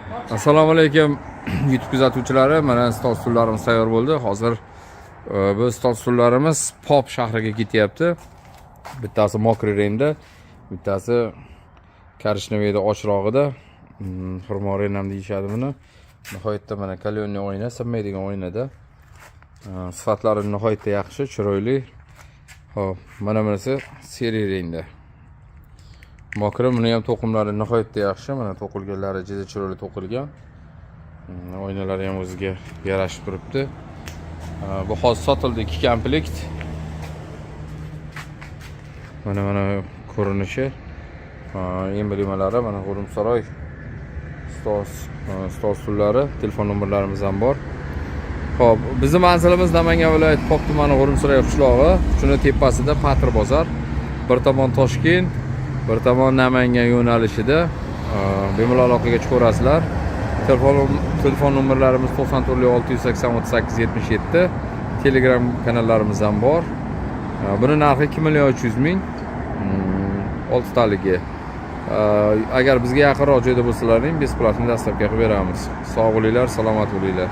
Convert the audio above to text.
Assalomu alaykum, YouTube kuzatuvchilari. Mana, stol stullarimiz tayyor bo'ldi. Hozir bu stol stullarimiz Pop shahriga ketyapti. Bittasi мокрый rangda, bittasi коричневый da, ochrog'ida. Xurmo rang ham deyishadi buni. Nihoyatda, mana, каленый oyna, sinmaydigan oynada. Sifatlari nihoyatda yaxshi, chiroyli. Xo'p, mana bunisi серый rangda. Мокрый, buni ham to'qimlari nihoyatda yaxshi. Mana, to'qilganlari juda chiroyli to'qilgan. Oynalari ham o'ziga yarashib turibdi. Bu hozir sotildi, ikki komplekt. Mana ko'rinishi. Emblemalari, mana, G'urimsaroy stol stullari, telefon nomerlarimiz ham bor. Xo'p, bizni manzilimiz Namangan viloyati, Pop tumani, G'urimsaroy qishlog'i, shuni tepasida Patr bozor. Bir tomon Toshkent, bir tomon Namangan yo'nalishida. Bemalol aloqaga chiqaverasizlar. Telefon nomerlarimiz 94 680 38 77. Telegram kanallarimiz ham bor. Buni narxi 2 million 300 ming. Oltitaligi. Agar bizga yaqinroq joyda bo'lsalaring, бесплатный доставка qilib beramiz. Sog' bo'linglar, salomat bo'linglar.